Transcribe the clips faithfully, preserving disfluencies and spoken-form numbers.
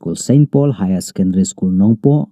School Saint Paul Higher Secondary School Nongpoh,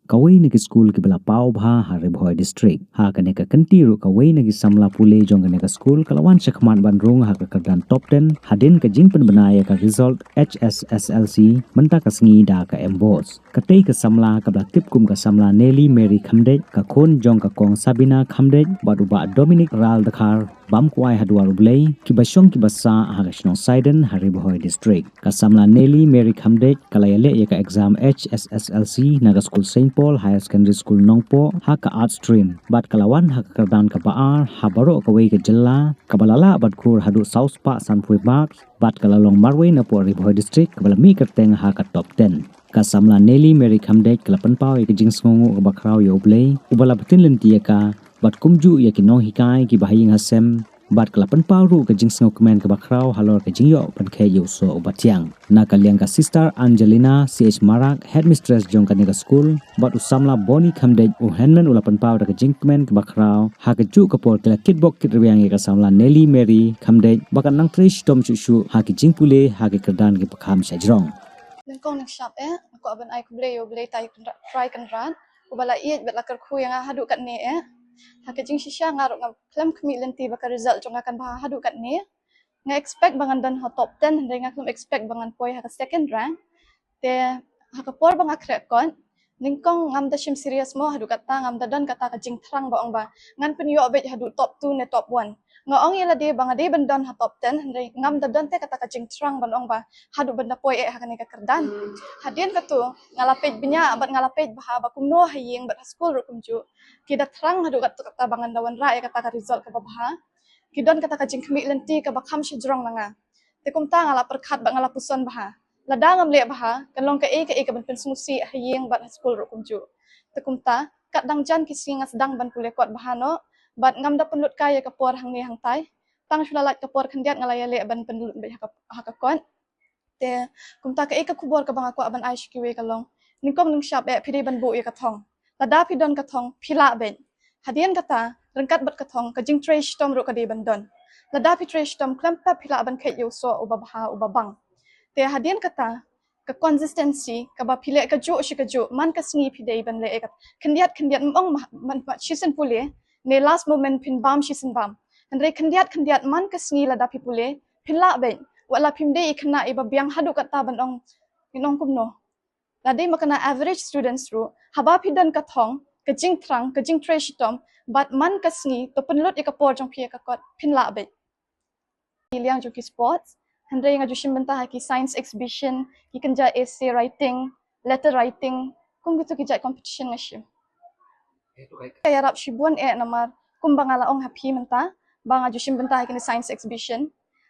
kawei na ki skul kiba la paw bha ha Ri Bhoi District. Ha kane ka kynti ruh kawei na ki samla pule jong kane ka skul ka la wan shakhmat ban rung ha ka kyrdan top ten hadien ka jingpynbna ïa ka result H S S L C mynta ka sngi da ka MBOSE. Katei ka samla kaba la tip kum ka samla Nelly Mary Khamdej, ka khun jong ka Kong Sabina Khamdej bad u Bah Dominic Ral Dkhar, bam kwai ha duar U Blei, kiba shong kiba sah ha ka shnong Saiden ha Ri Bhoi District. Ka samla Nelly Mary Khamdej ka la ïaleh ïa ka exam H S S L C na ka skul Saint Paul Higher Secondary School Nongpoh ha ka Arts Stream bad ka la wan ha ka kyrdan kaba ar ha baroh kawei ka jylla, kaba la lah ban khur haduh saw spah sanphew marks bad ka la long marwei na poh Ri Bhoi District kaba la mih kyrteng ha ka top ten. Ka samla Nelly Mary Khamdej ka la pynpaw ïa ka jingsngewnguh kaba khraw ïa U Blei uba la btin lynti ïa ka bad kumjuh ïa ki nonghikai kiba ha ïing ha sem, bad ka la pynpaw ruh ka jingsngewkmen kaba khraw halor ka jingïoh pynkheit ïa u soh uba thiang. Na ka liang ka Sister Angelina C H Marak, Headmistress jong kane ka skul, bad u samla Bonnie Khamdej, u hynmen u la pynpaw da ka jingkmen kaba khraw. Ha kajuh ka por ki la kitbok kitrwiang ïa ka samla Nelly Mary Khamdej ba kan nang trei shitom shuh shuh ha ki jingpule ha ki kyrdan kiba kham shajrong. Nyngkong nyngshap eh, nga kwah ban ai khublei ïa U Blei Trai Kynrad, Trai Kynrad uba la ïeit bad la kyrkhu ïa nga haduh katne eh. Ha ka jingshisha nga ruh nga khlem khmih lynti ba ka result jong nga kan bha haduh katne. Nga expect ba ngan don ha top ten, hynrei nga khlem expect ba ngan poi ha ka second rank. Te ha ka por ba nga khreh kot, nyngkong ngam da shim serious mo haduh katta, ngam da don kata ka jingthrang ba ong ba ngan pynïoh beit haduh top two ne top one. Nga ong ïa lade ba nga dei ban don ha top ten, hynrei ngam da don te kata ka jingthrang ban ong ba haduh ban da poi eh ha kane ka kyrdan. Hadien katu nga la peit bniah bad nga la peit bha ba kumno ha ïing bad ha skul ruh kumjuh ki da thrang haduh katta katta ba ngan da wanrah ïa kata ka result kaba bha. Ki don kata ka jingkhmih lynti kaba kham shajrong na nga. Te kumta nga la pyrkhat bad nga la puson bha, lada ngam leh bha kan long kaei kaei kaban pynsngewsih ha ïing bad ha skul ruh kumjuh. Te kumta katba dang jan ki sngi nga sdang ban pule kot bha noh bad ngam da pynlut kai ïa ka por hangne hangtai. Tang shu la lait ka por khyndiat nga la ïaleh ban pynlut beit ha ka, ha ka kot. Te kumta kaei ka khubor kaba nga kwah ban ai sha kiwei ka long, nyngkong nyngshap eh phi dei ban buh ïa ka thong. Lada phi don ka thong phi lah beit. Hadien kata ryngkat bad ka thong ka jingtrei shitom ruh ka dei ban don. Lada phi trei shitom khlem pep phi lah ban kheit ïa u soh uba bha uba bang. Te hadien kata ka consistency kaba phi leh kajuh shi kajuh man ka sngi phi dei ban leh ïa ka khyndiat khyndiat, ym ong man, man, man shisien pule ne last moment phin bam shisien bam. Hynrei khyndiat khyndiat man ka sngi lada phi pule phin lah beit. Wat la phim dei i khynnah iba biang haduh katta ban ong, ngin ong kumno, la dei ma kane average students ruh, haba phi don ka thong, ka jingthrang, ka jingtrei shitom bad man ka sngi to pynlut ïa ka por jong phi ïa ka kot phin lah beit. Ki liang jong ki sports, hynrei nga ju shim bynta ha ki science exhibition, ki kynja essay writing, letter writing, kum kitu ki jait competition nga shim. Ka ïarap shibun eh namar kumba nga la ong ha phi mynta ba nga ju shim bynta ha kine science exhibition.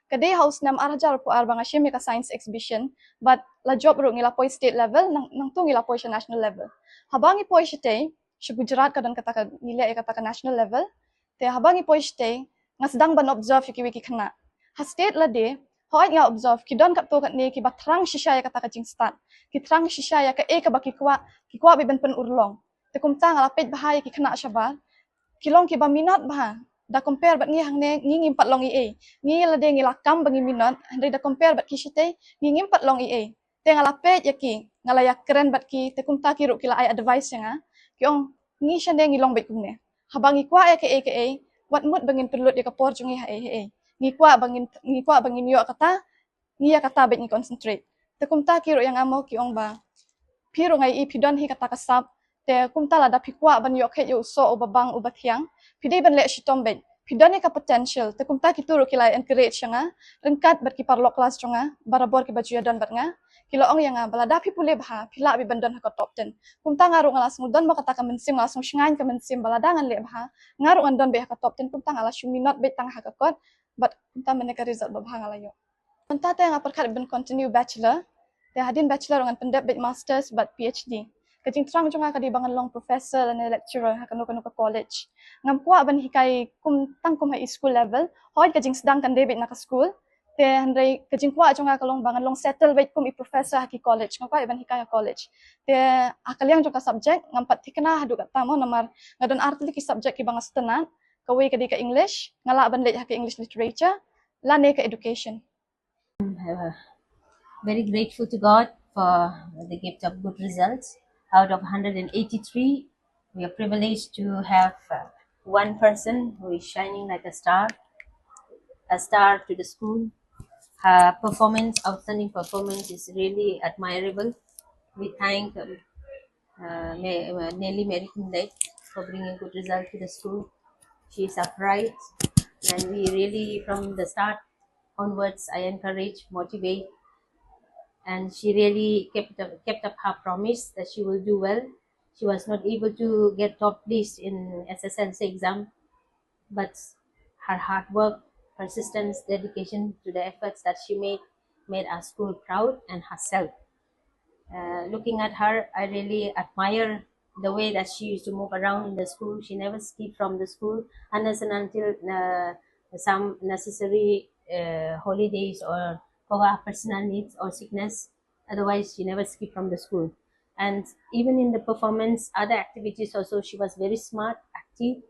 Ka dei ha u snem ar hajar arphew ar ba nga shim ïa ka science exhibition bad la jop ruh ngi la poi state level, nang, nangtu ngi la poi sha national level. Haba ngi poi shatei sha Gujarat ka don kata ka, ngi leh ïa kata ka national level. Te haba ngi poi shatei nga sdang ban observe ïa kiwei ki khynnah. Ha state lade hooid nga observe ki don katto katne kiba thrang shisha ïa kata ka jingstad, ki thrang shisha ïa kaei kaba ki kwah, ki kwah beit ban pynurlong. Te kumta nga la peit bha ïa ki khynnah shabar, ki long kiba minot bha. Da compare bad ngi hangne ngi ngim pat long ei ei. Ngi lade ngi la kam ba ngi minot, hynrei da compare bad ki shatei ngi ngim pat long ei ei. Te nga la peit ïa ki, nga la ïakren bad ki, te kumta ki ruh ki la ai advice ïa nga. Ki ong ngi shane ngi long beit kumne. Haba ngi kwah ïa kaei kaei, wat mut ba ngin pynlut ïa ka por jong ngi ha ei ha ei. Ngi kwah ba ngin, ngi kwah ba ngin ïoh kata, ngi ïa kata beit ngi concentrate. Te kumta ki ruh ïa nga mo ki ong ba phi ruh nga ïohi phi don hi kata ka sap. Te kumta lada phi kwah ban ïoh kheit ïa u soh uba bang uba thiang, phi dei ban leh shitom beit. Phi don ïa ka potential. Te kumta kitu ruh ki la encourage ïa nga ryngkat bad ki paralok klas jong nga barabor kiba ju ïadon bad nga. Ki la ong ïa nga ba lada phi pule bha phi lah beit ban don ha ka top ten. Kumta nga ruh nga la sngew don mo kata ka mynsiem, nga la sngew shngaiñ ka mynsiem ba lada ngan leh bha nga ruh ngan don beit ha ka top ten. Kumta nga la shu minot beit tang ha ka kot bad kumta mynne ka result ba bha nga la ïoh. Mynta te nga pyrkhat ban continue bachelor. Te hadien bachelor ngan pyndep beit masters bad PhD. Ka jingthrang jong nga ka dei ba ngan long professor lane lecturer ha kano kano ka college. Ngam kwah ban hikai kum, tang kum ha i school level. Hooid ka jingsdang kan dei beit na ka school. Te hynrei ka jingkwah jong nga ka long ba ngan long settle beit kum i professor ha ki college. Ngam kwah ban hikai ha college. Te ha ka liang jong ka subject ngam pat thikna haduh katta mo namar nga don ar tylli ki subject kiba nga sngewtynnat. Kawei ka dei ka English, nga lah ban leit ha ka English literature lane ka education. I'm uh, very grateful to God for the gift of good results. Out of one hundred eighty-three, we are privileged to have uh, one person who is shining like a star, a star to the school. Her performance, outstanding performance, is really admirable. We thank um, uh, Nelly Mary Kundai for bringing good result to the school. She is upright, and we really, from the start onwards, I encourage, motivate, and she really kept up, kept up her promise that she will do well. She was not able to get top list in S S L C exam, but her hard work, persistence, dedication to the efforts that she made made our school proud and herself. Uh, looking at her, I really admire the way that she used to move around in the school. She never skipped from the school unless and until uh, some necessary uh, holidays or for her personal needs or sickness. Otherwise, she never skipped from the school. And even in the performance, other activities also, she was very smart, active.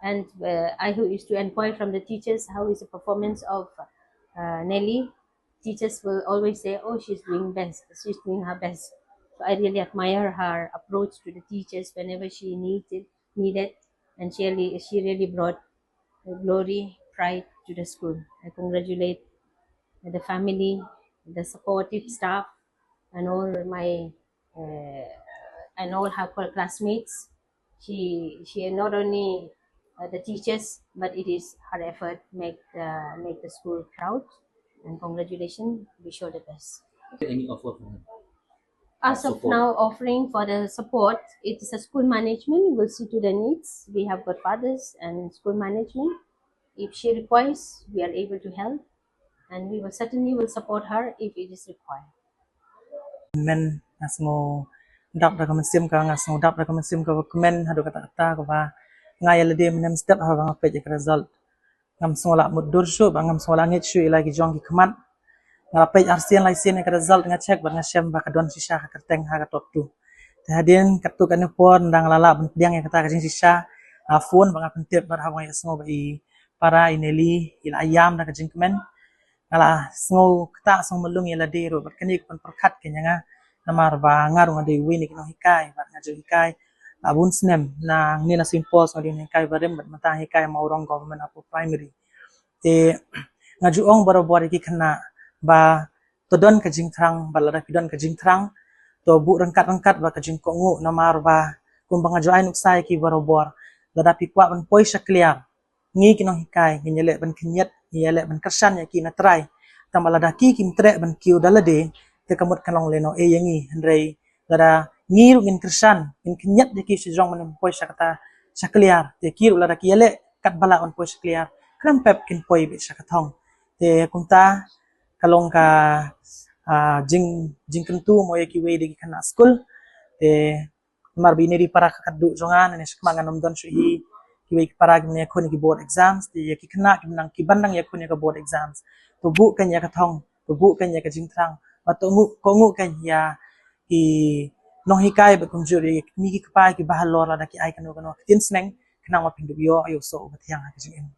And uh, I who used to inquire from the teachers, how is the performance of uh, Nelly? Teachers will always say, "Oh, she's doing best. She's doing her best." So I really admire her approach to the teachers whenever she needed, needed, and she really, she really brought glory, pride to the school. I congratulate the family, the supportive staff, and all my uh, and all her classmates. She she not only uh, the teachers, but it is her effort make uh, make the school proud. And congratulations, wish her the best. Any offer for her? As of now, offering for the support, it is a school management. We'll see to the needs. We have godfathers and school management. If she requires, we are able to help, and we will certainly will support her if it is required. Men nga sngew dap da ka mynsiem ka, nga sngew dap da ka mynsiem ka ba kmen haduh katta katta kaba nga ïa lade mynne mynstep haba nga peit ïa ka result. Ngam sngew la mutdur shuh ba ngam sngew la ngeit shuh ïa la ki jong ki khmat. Nga la peit arsien laisien ïa ka result, nga check bad nga shem ba ka don shisha ka kyrteng ha ka top two. Te hadien katto katne por ynda nga la lah ban pdiang ïa kata ka jingshisha, nga phone ba nga pyntip bad haba nga ïa sngew ba i para i Nelly i la ïam da ka jingkmen. Nga la sngew ktah sngew mlung ïa lade ruh bad kane ka pynpyrkhat ka ïa nga. Namar ba nga ruh nga dei uwei na ki nonghikai bad nga ju hikai la bun snem, nangne na Saint Paul's nga dei nonghikai barim bad mynta nga hikai Mawrong Government Upper Primary. Te nga ju ong barabor ïa ki khynnah ba to don ka jingthrang, bad lada phi don ka jingthrang to buh ryngkat ryngkat bad ka jingkohnguh, namar ba kumba nga ju ai nuksa ïa ki barabor, lada phi kwah ban poi sha kliar, ngi ki nonghikai ngin ïaleh ban khynñiat, ngin ïaleh ban kyrshan ïa ki na trai. Tangba lada ki kim treh ban kiew da lade, te ka mut kan long lehnoh ei ïa ngi. Hynrei lada ngi ruh ngin kyrshan, ngin khynñiat ïa ki sha jrong ban poi sha kata sha kliar, te ki ruh lada ki ïaleh katba lah ban poi sha kliar, khlem pep kin poi beit sha ka thong. Te kumta ka long ka ah, jing jingkyntu mo ïa kiwei de ki khynnah skul. Te namar ba ine i dei para ka khatduh jong nga, ne shakhmat ngan ym don shuh hi kiwei ki para ki ban ïakhun ïa ki board exams. Te ïa ki khynnah ki ban dang, ki ban dang ïakhun ïa ka board exams, to buh kan ïa ka thong, to buh kan ïa ka jingthrang, bad to nguh, kohnguh kan ïa ki nonghikai bad kumjuh ïa kine ki kpa kiba halor lada ki ai kano kano ka ktien sneng, khnang ba phin dup ïoh ïa u soh uba thiang ha ka jingim.